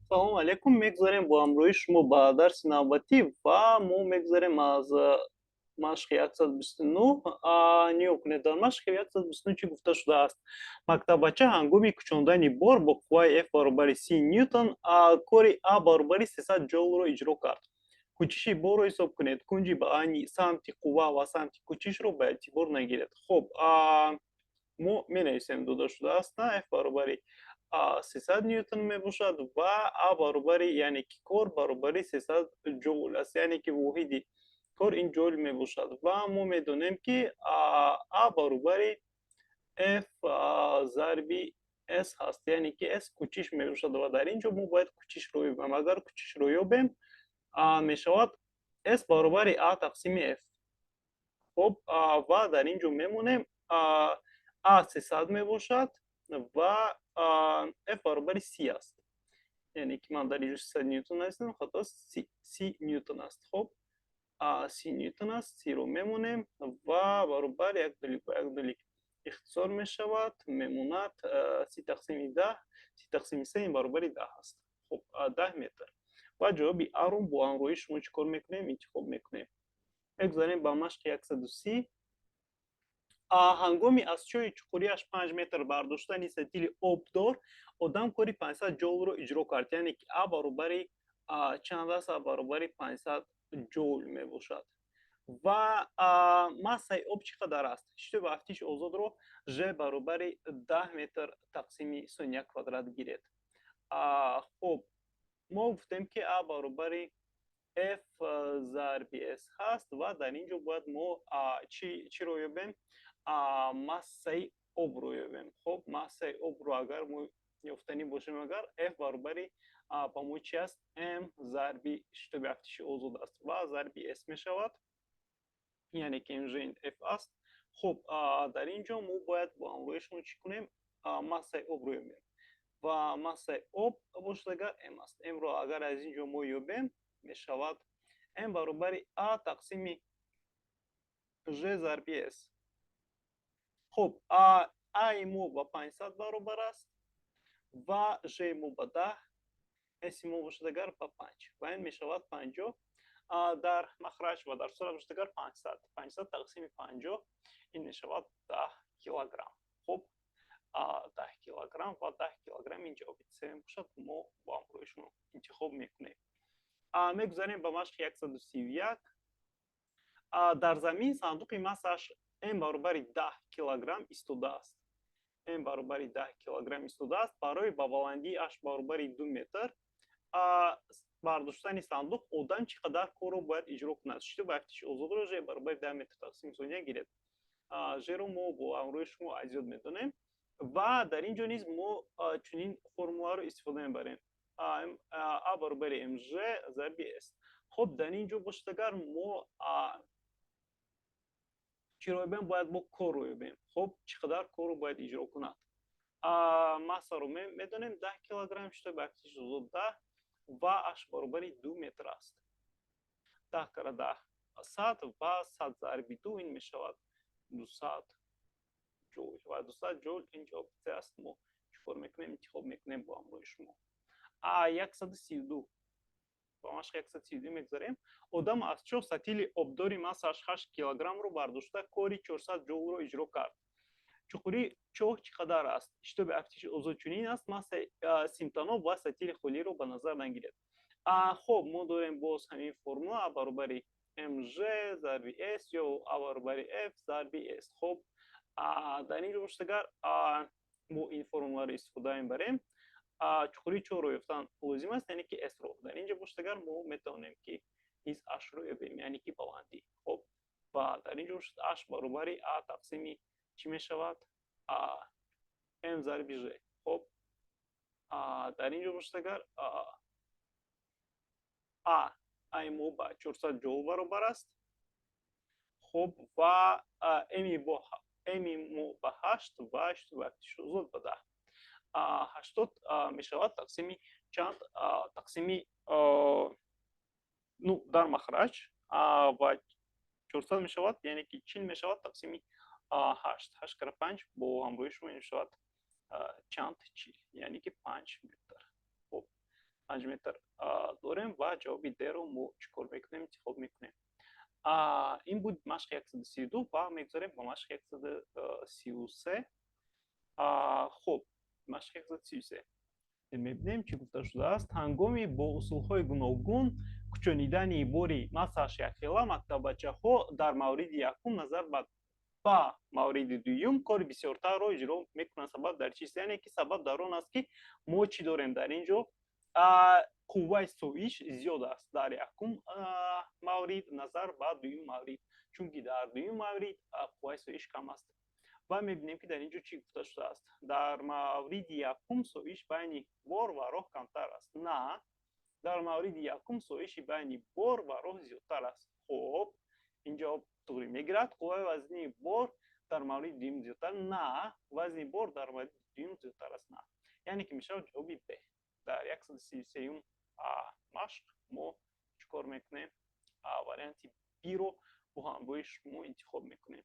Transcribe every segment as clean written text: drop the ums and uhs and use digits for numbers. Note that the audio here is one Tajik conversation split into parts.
Салому алейкум. Мегузарем бо ҳамроҳии шумо ба дарси навбатӣ ва мо мегузарем аз машқи 129. Нигоҳ кунед, дар машқи 129 чӣ гуфта шудааст? Мактаббача ҳангоми кӯчондани бор бо қувваи F баробари 30 ньютон кори А баробари 300 ҷоулро иҷро кард. Кӯчиши борро ҳисоб кунед. Кунҷи ба айни самти қувва ва самти кӯчишро ба эътибор нагиред. Хуб, мо менависем, дода шудааст, на, F баробари 300 ньютон мебошад ва А баробари, яъне ки кор баробари 300 ҷоул аст, яъне ки воҳиди кор ин ҷоул мебошад. Ва мо медонем, ки А баробари F зарби S ҳаст, яъне ки S кӯчиш мебошад ва дар ин ҷо мо бояд кӯчишро ёбем. Агар кӯчишро ёбем, мешавад S баробари А тақсими F. Хуб, ва дар ин ҷо мемонем, А 300 мебошад ва F баробари 30 аст, яъне ки ман дар ин ҷо 300 ньютон нависам, хато, 30 ньютон аст. Хуб, 30 ньютон аст, 30-ро мемонем ва баробар як нулик ба як нулик ихтисор мешавад, мемонад 30 тақсими 10, 30 тақсими се ин баробари 10 аст. Хуб, 10 метр. Ва ҷавоби А-ро бо ҳамроҳии шумо чӣ кор мекунем? Интихоб мекунем. Мегузарем ба машқи 130. Ҳангоми аз чоҳи чуқурияш 5 метр бардоштани сатили обдор одам кори 500 ҷоулро иҷро кард, яъне ки А баробари чанд аст? А баробари 500 ҷоул мебошад. Ва массаи об чӣ қадар аст? Шитоби афтиши озодро ж баробари 10 метр тақсими сония квадрат гиред. Хуб, мо гуфтем, ки А баробари F зарби S ҳаст ва дар ин ҷо бояд мо чиро ёбем? Массаи обро ёбем. Хуб, массаи обро агар мо ёфтанӣ бошем, агар F баробари ба мо чи аст? М зарби шитоби афтиши озод аст ва зарби S мешавад, яъне ки mж F аст. Хуб, дар ин ҷо мо бояд бо ҳамроҳии шумо чӣ кунем? Массаи обро ёбем ва массаи об бошад агар м аст. Мро агар аз ин ҷо мо ёбем, мешавад м баробари а тақсими ж зарби с. Хуб, аи мо ба 500 баробар аст ва ж мо ба 10, с мо бошад агар ба 5 ва ин мешавад 50 дар махраҷ ва дар сурат бошад агар 500, 500 тақсими 50 ин мешавад 10 килограмм. Хуб, 10 килограмм ва 10 килограмм ин ҷавоби се мебошад, мо бо ҳамроҳи шумо интихоб мекунем. Мегузарем ба машқи 131. Дар замин сандуқи массааш м баробари 10 килограмм истодааст, м баробари 10 килограмм истодааст. Барои ба баландии h баробари 2 метр бардоштани сандуқ одам чӣ қадар корро бояд иҷро кунад? Шитоби афтиши озодро ж баробари 10 метр тақсими сония гиред. Жро мо бо ҳамроҳи шумо аз ёд медонем ва дар ин ҷо низ мо чунин формуларо истифода мебарем: а баробари мж зарби с. Хуб, дар ин ҷо бошад агар мо чиро ёбем? Бояд мо корро ёбем. Хуб, чӣ қадар корро бояд иҷро кунад? Массаро медонем, 10 килограмм, шитоби афтиши озод 10 ва h баробари 2 метр аст. 10 кара 10 100 ва 100 зарби 2 ин мешавад 200 ҷоул ва 200 ҷоул ин ҷавоби се аст. Мо чӣ кор мекунем? Интихоб мекунем бо ҳамроҳи шумо. 132, ба машқи 132 мегузарем. Одам аз чоҳ сатили обдори массааш 8 килограммро бардошта кори 400 ҷоулро иҷро кард. Чуқурии чоҳ чӣ қадар аст? Шитоби афтиши озод чунин аст. Массаи симтаноб ва сатили холиро ба назар нагиред. Хуб, мо дорем боз ҳамин формула: а баробари мж зарби с ё а баробари f зарби с. Хуб, дар ин ҷо бошад агар мо ин формуларо истифода мебарем, чуқурии чоҳро ёфтан лозим аст, яъне ки с-ро. Дар ин ҷо бошад агар мо метавонем, ки низ h-ро ёбем, яъне ки баландӣ. Хуб, ва дар ин ҷо бошад h баробари а тақсими чӣ мешавад? М зарби ж. Хуб, дар ин ҷо бошад агар а мо ба 400 ҷоул баробар аст. Хуб, ва м мо ба 8 ва шитоби афтиши озод ба 10. 80 мешавад тақсими чанд? Тақсими, ну, дар махраҷ ва 400 мешавад, яъне ки 40 мешавад тақсими 8, 8 кара 5 бо ҳамроҳи шумо мешавад чанд? 40, яъне ки 5 метр. Хуб. 5 метр дорем ва ҷавоби Д-ро мо чӣ кор мекунем? Интихоб мекунем. Ин буд машқи 132 ва мегузарем ба машқи 133. Хуб, машқи 133 мебинем, чӣ гуфта шудааст. Ҳангоми бо усулҳои гуногун кӯчонидани бори массааш якхела, мактаббачаҳо дар мавриди якум назар ба мавриди дуюм кори бисёртарро иҷро мекунанд. Сабаб дар чист? Яъне ки сабаб дар он аст, ки мо чӣ дорем дар ин ҷо? Қувваи соиш зиёд аст дар якум маврид назар ба дуюм маврид, чунки дар дуюм маврид қувваи соиш кам аст. Ва мебинем, ки дар ин ҷо чӣ гуфта шудааст. Дар мавриди якум соиш байни бор ва роҳ камтар аст. На, дар мавриди якум соиши байни бор ва роҳ зиёдтар аст. Хуб, ин ҷавоб туғрӣ мегирад. Қувваи вазнии бор дар мавриди дуюм зиёдтар. На, вазни бор дар мавриди дуюм зиёдтар аст. На, яъне ки мешавад ҷавоби Б. Дар 133-юм машқ мо чӣ кор мекунем? Варианти Биро бо ҳамроҳи шумо интихоб мекунем.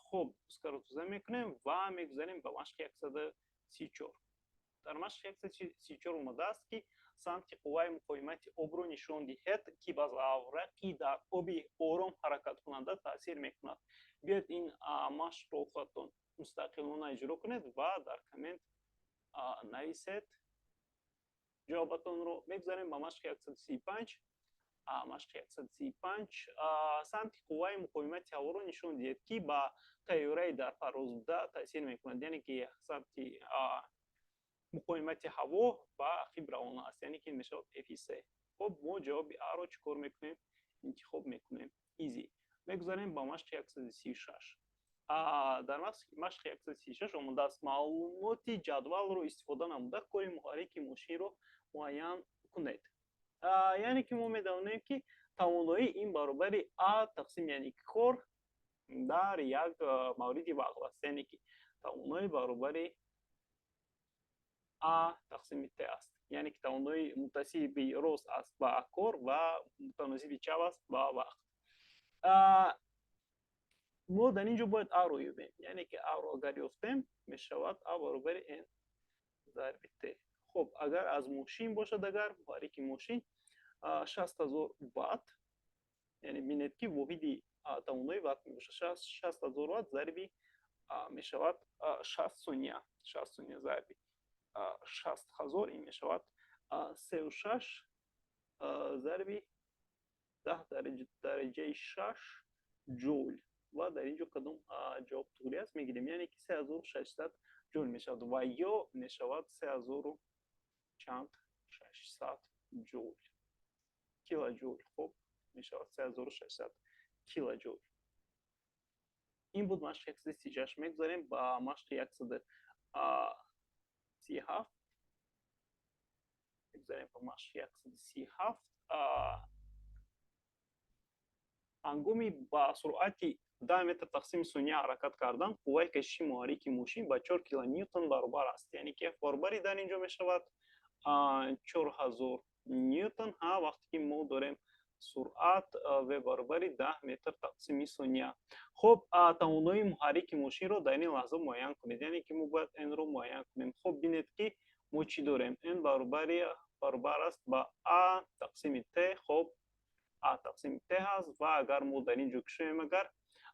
Хуб, доскаро тоза мекунем ва мегузарем ба машқи 134. Дар машқи 134 омадааст, ки самти қувваи муқовимати обро нишон диҳед, ки ба заврақи дар оби ором ҳаракаткунанда таъсир мекунад. Биёед, ин машқро худатон мустақилона иҷро кунед ва дар коммент нависед ҷавобатонро. Мегузарем ба машқи 135. Машқи 135: самти қувваи муқовимати ҳаворо нишон диҳед, ки ба тайёраи дар парвоз буда таъсир мекунад. Яъне ки самти муқовимати ҳаво ба ақиб равона аст, яъне ки мешавад Фс. Хуб, мо ҷавоби Аро чӣ кор мекунем? Интихоб мекунем. Изи. Мегузарем ба машқи 136. Дар машқи 136 омадааст: маълумоти ҷадвалро истифода намуда, кори муҳаррики мошинро муайян кунед. Яъне ки мо медонем, ки тавоноӣ ин баробари А тақсим, яъне ки кор дар як мавриди вақт аст, яъне ки тавоноӣ баробари А тақсими Т аст, яъне ки тавоноӣ мутаносиби рост аст ба кор ва мутаносиби чап аст ба вақт. Мо дар ин ҷо бояд Аро ёбем, яъне ки Аро агар ёфтем, мешавад А баробари Н зарби Т. Хуб, агар аз мошин бошад, агар муҳаррики мошин 60 000 ватт, яъне бинед, ки воҳиди тавонои ватт мебошад, 60 000 ватт зарби мешавад 60 сония, 60 сония зарби 60 000, ин мешавад 3,6 зарби 10 дараҷаи 6 ҷоул. Ва дар ин ҷо кадом ҷавоб туғри аст, мегирем, яъне ки 3600 ҷоул мешавад ва ё мешавад се ҳазору чанд 600 ҷоул, килоҷоул. Хуб, мешавад 3600 килоҷоул. Ин буд машқи 136. Мегузарем ба машқи 137. Мегузарем ба машқи 137. Ҳангоми ба суръати 10 метр тақсими сония ҳаракат кардан, қувваи кашиши муҳаррики мошин ба 4 килоньютон баробар аст. Яъне ки F баробари дар ин ҷо мешавад 4000 ньютон. Ҳа, вақте ки мо дорем суръат в баробари 10 метр тақсими сония. Хуб, тавоноии муҳаррики мошинро дар ин лаҳза муайян кунед. Яъне ки мо бояд n-ро муайян кунем. Хуб, бинед, ки мо чӣ дорем? N баробар аст ба а тақсими т. Хуб, а тақсими т ҳаст ва агар мо дар ин ҷо кушоем, агар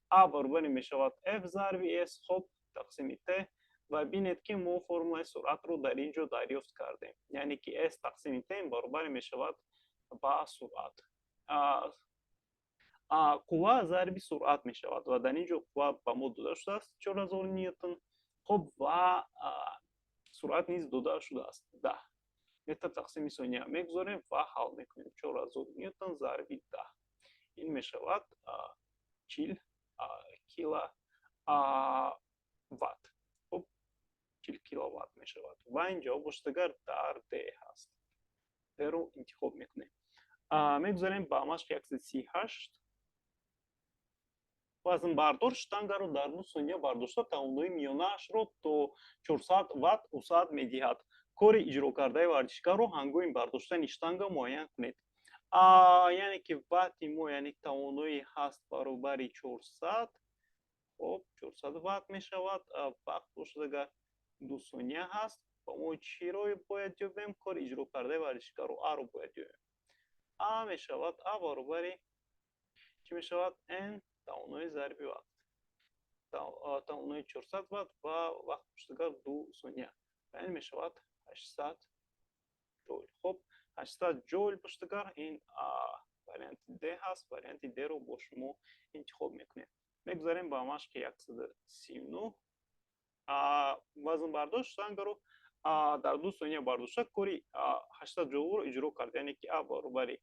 а баробари мешавад f зарби s, хуб, тақсими т. Ва бинед, ки мо формулаи суръатро дар ин ҷо дарёфт кардем, яъне ки s тақсими т баробари мешавад ба суръат, қувва зарби суръат мешавад. Ва дар ин ҷо қувва ба мо дода шудааст, 4000 ньютон. Хуб, ва суръат низ дода шудааст, 10 метр тақсими сония. Мегузорем ва ҳал мекунем: 4000 ньютон зарби 10, ин мешавад 40 киловатт. Хуб, 40 киловатт мешавад ва ин ҷавоб бошад, агар дар Д ҳаст, Д-ро интихоб мекунем. Мегузарем ба машқи 138. Вазнбардор штангаро дар 2 сония бардошта, тавоноии миёнаашро то 400 ватт вусъат медиҳад. Кори иҷрокардаи варзишгарро ҳангоми бардоштани штанга муайян кунед. Яъне ки ватти мо, яъне тавоноӣ ҳаст баробари 400. Хоб, 400 ватт мешавад. Вақт бошад, агар 2 сония ҳаст, ба Мо чиро бояд ёбем? Кори иҷро кардаи варзишгарро, Аро бояд ёбем. А мешавад, А баробари чӣ мешавад? Н тавонои зарби вақт. Тавонои 400 ватт ва вақт пуштагар 2 сония. Ва ин мешавад 800 ҷоул. Хуб, 800 ҷоул пуштагар, ин варианти Д ҳаст. Варианти Д-ро бо шумо интихоб мекунем. Мегузарем ба машқи 139. Вазнбардор штангаро дар 2 сония бардошта, кори 800 ҷоулро иҷро кард. Яъне ки А баробари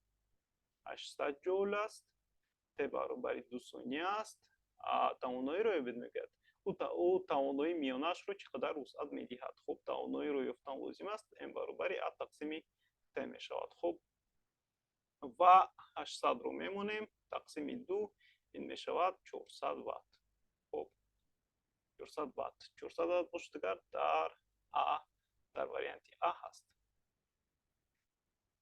800 ҷоул аст, Т баробари 2 сония аст. Тавоноиро ёбед, мегӯяд. Ӯ тавоноии миёнаашро чӣ қадар вусъат медиҳад? Хуб, тавоноиро ёфтан лозим аст. М баробари А тақсими Т мешавад. Хуб, ва 800-ро мемонем, тақсими 2, ин мешавад 400 ватт. Хуб, 400 ватт, 400 ватт бошад агар, дар А, дар варианти А ҳаст.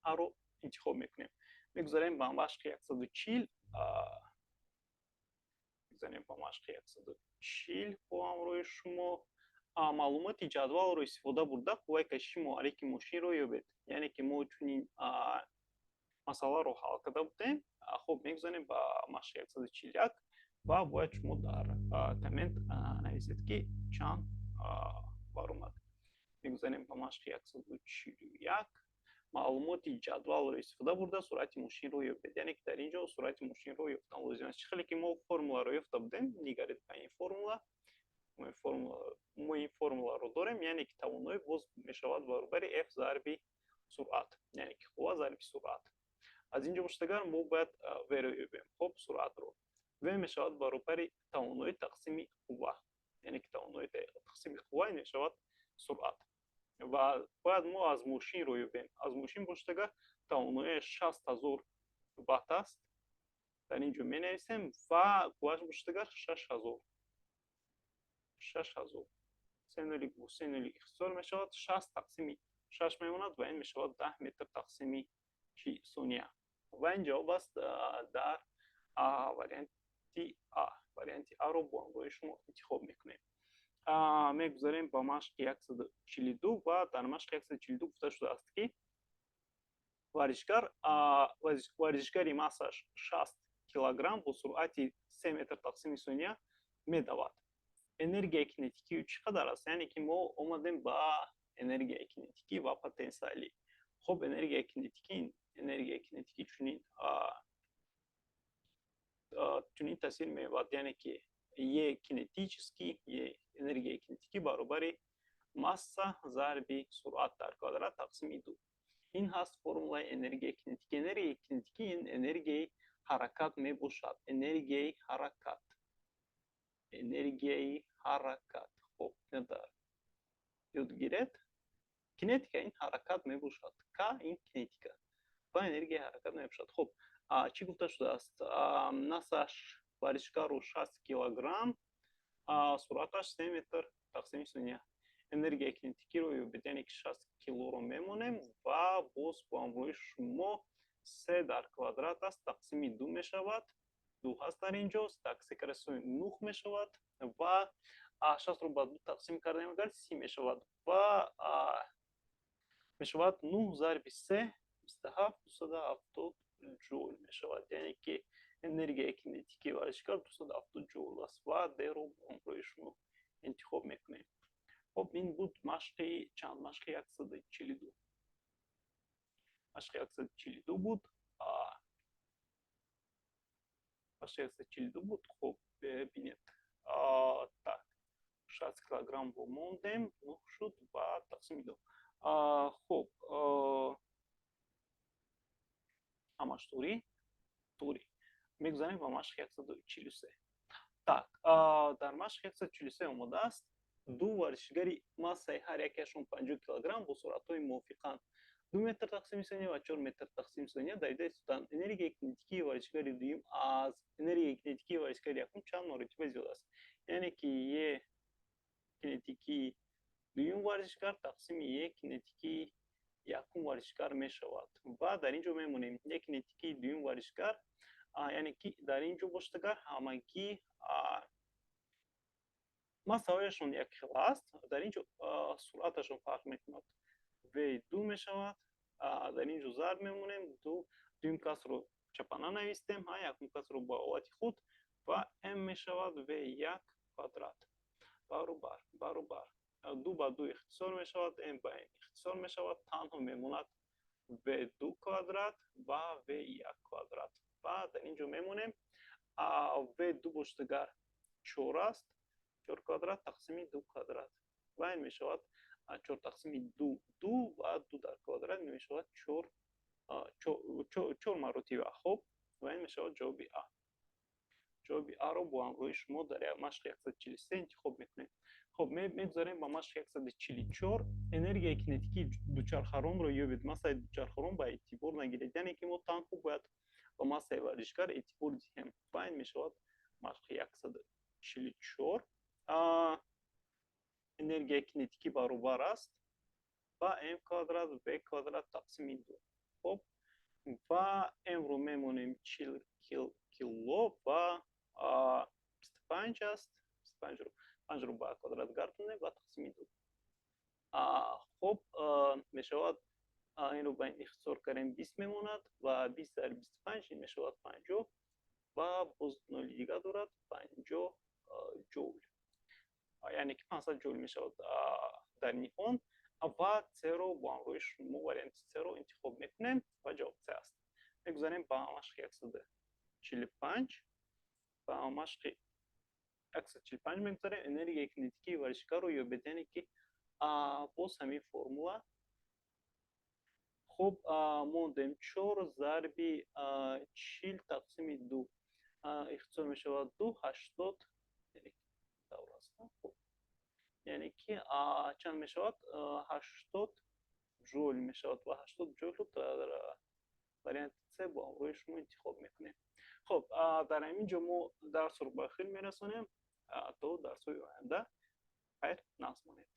Аро интихоб мекунем. Мегузарем ба машқи 140. Мегузарем ба машқи 140 бо ҳамроҳи шумо. Маълумоти ҷадвалро истифода бурда, қувваи кашиши муҳаррики мошинро ёбед. Яъне ки мо чунин масъаларо ҳал карда будем. Хуб, мегузарем ба машқи 141 ва бояд шумо дар коммент нависед, ки чанд баромад. Мегузарем ба машқи 141. Маълумоти ҷадвалро истифода бурда, суръати мошинро ёбед. Яъне ки дар ин ҷо суръати мошинро ёфтан лозим аст. Чӣ хеле ки мо формуларо ёфта будем, нигаред ба ин формула. Мо ин формуларо дорем, яъне ки тавоноӣ боз мешавад баробари F зарби суръат, яъне ки қувва зарби суръат. Аз ин ҷо бошад агар, мо бояд В-ро ёбем. Хуб, суръатро. В мешавад баробари тавоноӣ тақсими қувва, яъне ки тавоноӣ тақсими қувва, ин мешавад суръат. Ва бояд мо аз мошинро ёбем. Аз мошин бошад агар, тавоноияш 60 000 ватт аст, дар ин ҷо менависем, ва қуввааш бошад агар 6000. 6000, се нули бо се нули ихтисор мешавад, 60 тақсими шаш мемонад ва ин мешавад 10 метр тақсими чи сония. Ва ин ҷавоб аст дар варианти А. Варианти Аро бо ҳамроҳи шумо интихоб мекунем. Мегузарем ба машқи 142 ва дар машқи 142 гуфта шудааст, ки варзишгари массаш 60 килограмм бо суръати 3 метр тақсими сония медавад. Энергияи кинетикии чӣ қадар аст? Яъне ки мо омадем ба энергияи кинетикӣ ва потенсиалӣ. Хуб, энергияи кинетикӣ чунин таъсир меёбад, яъне ки Е кинетический, Е энергияи кинетикӣ баробари масса зарби суръат дар квадрат тақсими ду. Ин ҳаст формулаи энергияи кинетикӣ. Энергияи кинетикӣ ин энергияи ҳаракат мебошад. Энергияи ҳаракат, энергияи ҳаракат. Хуб, дар ёд гиред, кинетика ин ҳаракат мебошад, к ин кинетика ва энергияи ҳаракат мебошад. Хуб, чӣ гуфта шудааст? Массаш варзишгару 60 килограмм, суръаташ 3 метр тақсими сония. Энергияи кинетикиро ёбед. Яъне ки 60 килоро мемонем ва боз бо ҳамроҳи шумо се дар квадрат аст, тақсими ду мешавад. Ду ҳаст дар ин ҷо, так, се каре нуҳ мешавад ва 60-ро ба ду тақсим кардем агар, 30 мешавад ва мешавад нуҳ зарби се 27, 270 ҷоул мешавад. Яъне ки энергияи кинетикии варзишгар 270 ҷоул аст ва Д-ро бо ҳамроҳи шумо интихоб мекунем. Хуб, ин буд машқи чанд? Машқи 142. Машқи 142 буд. Машқи 142 буд. Хуб, бинед, так, 60 килограммро мондем, нуҳ шуд ва тақсими ду. Хуб, ҳамаш тури тури. Мегузарем ба машқи 143. Так, дар машқи 143 омадааст: ду варзишгари массаи ҳар якеашон 50 килограмм бо суръатҳои мувофиқан 2 метр тақсими сония ва 4 метр тақсими сония давида истоданд. Энергияи кинетикии варзишгари дуюм аз энергияи кинетикии варзишгари якум чанд маротиба зиёд аст? Яъне ки Е кинетикии дуюм варзишгар тақсими Е кинетикии якум варзишгар мешавад. Ва дар ин ҷо мемонем Е кинетикии дуюм варзишгар, яъне ки дар ин ҷо бошад агар, ҳамагӣ Массаҳояшон якхела аст, дар ин ҷо суръаташон фарқ мекунад. В ду мешавад, дар ин ҷо зарб мемонем, ду, дуюм касрро чапана навистем, якум касрро ба ҳолати худ, ва м мешавад в як квадрат баробар ду ба ду ихтисор мешавад, м ба м ихтисор мешавад, танҳо мемонад в ду квадрат ва в як квадрат. Ва дар ин ҷо мемонем, в ду бошад агар чор аст, чор квадрат тақсими ду квадрат, ва ин мешавад чор тақсими ду, ду, ва ду дар квадрат мешавад чор, чор маротиба. Хуб, ва ин мешавад ҷавоби а. Ҷавоби аро бо ҳамроҳи шумо дар машқи 143 интихоб мекунем. Хуб, мегузарем ба машқи 144. Энергияи кинетикии дучархаронро ёбед, массаи дучархарон ба эътибор нагиред. Яъне ки мо танҳо бояд ба массаи варзишгар эътибор диҳем. Ва ин мешавад машқи 144. Энергияи кинетикӣ баробар аст ба м квадрат в квадрат тақсими ду. Хуб, ва мро мемонем 40 кило ва 25 аст, 25-ро панҷро ба квадрат гардонем ва тақсими ду. Хуб, мешавад, инро ба ин ихтисор кардем, 20 мемонад, ва 20 дар 25 ин мешавад 50, ва боз ноли дигар дорад, 50 ҷоул, яъне ки 500 ҷоул мешавад дар ниҳон. Ва цро бо ҳамроҳи шумо варианти цро интихоб мекунем ва ҷавоб ц аст. Мегузарем ба машқи 145. Ба машқи 145 мегузарем. Энергияи кинетикии варзишгарро ёбед, яъне ки боз ҳамин формула. Хуб, мондем чор зарби 40 тақсими ду, ихтисор мешавад ду, 80 давр. Яъне ки чанд мешавад? 80 ҷоул мешавад, ва 80 ҷоулро дар варианти с бо ҳамроҳи шумо интихоб мекунем. Хуб, дар ҳамин ҷо мо дарсро ба охир мерасонем. То дарсҳои оянда хайр, нағз монед.